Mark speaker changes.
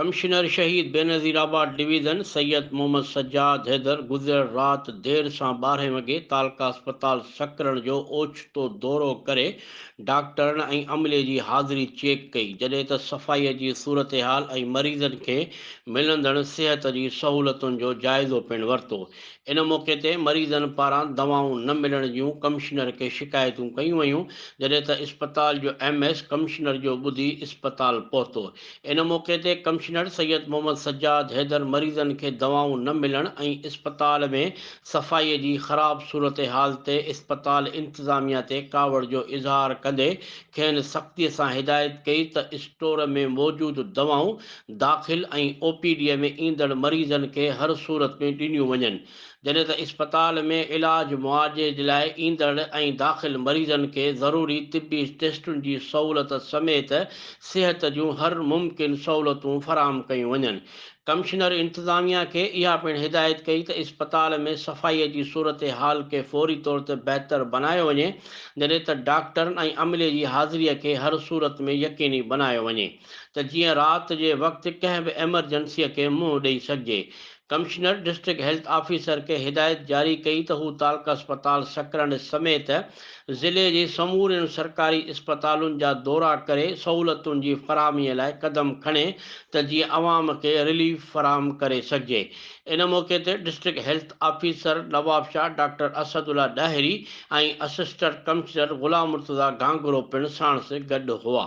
Speaker 1: Commissioner شهيد Benazirabad division Syed Muhammad Sajjad Haider گذريل رات دير سان ٻارهين وڳي تعلقه اسپتال سڪرنڊ جو اوچتو دورو ڪري ڊاڪٽرن ۽ عملي جي حاضري چيڪ ڪئي جڏهن ته صفائي جي صورتحال ۽ مريضن کي ملندڙ صحت جي سهولتن جو جائزو پڻ ورتو ان موقعي تي مريضن پاران دوائون نه ملڻ جون ڪمشنر کي شڪايتون ڪيون ويون، جڏهن ته اسپتال جو ايم ايس ڪمشنر جو ٻڌي اسپتال پهتو. ان موقعي تي ڪمشنر سيد محمد سجاد حيدر مريضن کي دوائون نه ملڻ ۽ اسپتال ۾ صفائي جي خراب صورتحال تي اسپتال انتظاميا تي ڪاوڙ جو اظهار ڪندي کين سختي سان هدايت ڪئي ته اسٽور ۾ موجود دوائون داخل ۽ او پي ڊي ۾ ايندڙ مريضن کي هر صورت ۾ ڏنيون وڃن جڏهن ته اسپتال ۾ علاج معالجي جي لاء ايندڙ ۽ داخل مريضن کي ضروري طبي ٽيسٽن جي سهولت سميت صحت جون هر ممڪن سهولتون فراهم ڪيون وڃن. ڪمشنر انتظاميا کي اها پڻ هدايت ڪئي ته اسپتال ۾ صفائي جي صورتحال کي فوري طور تي بهتر بنايو وڃي جڏهن ته ڊاڪٽرن ۽ عملي جي حاضري کي هر صورت ۾ يقيني بنايو وڃي ته جيئن رات جي وقت ڪنهن به ايمرجنسي کي منهن ڏئي سگهجي. ڪمشنر ڊسٽرڪٽ هيلٿ آفيسر کي هدايت جاري ڪئي ته هو تعلقه اسپتال سڪرنڊ سميت ضلعي جي سمورين سرڪاري اسپتالن جا دورا ڪري سهولتن جي فراهمي لاء قدم کڻي ته جيئن عوام کي رليف فراهم ڪري سگهجي. ان موقعي تي district health officer Nawabshah doctor Asadullah Dahri ۽ assistant commissioner Ghulam Murtaza Ghanghro پڻ ساڻس گڏ هئا.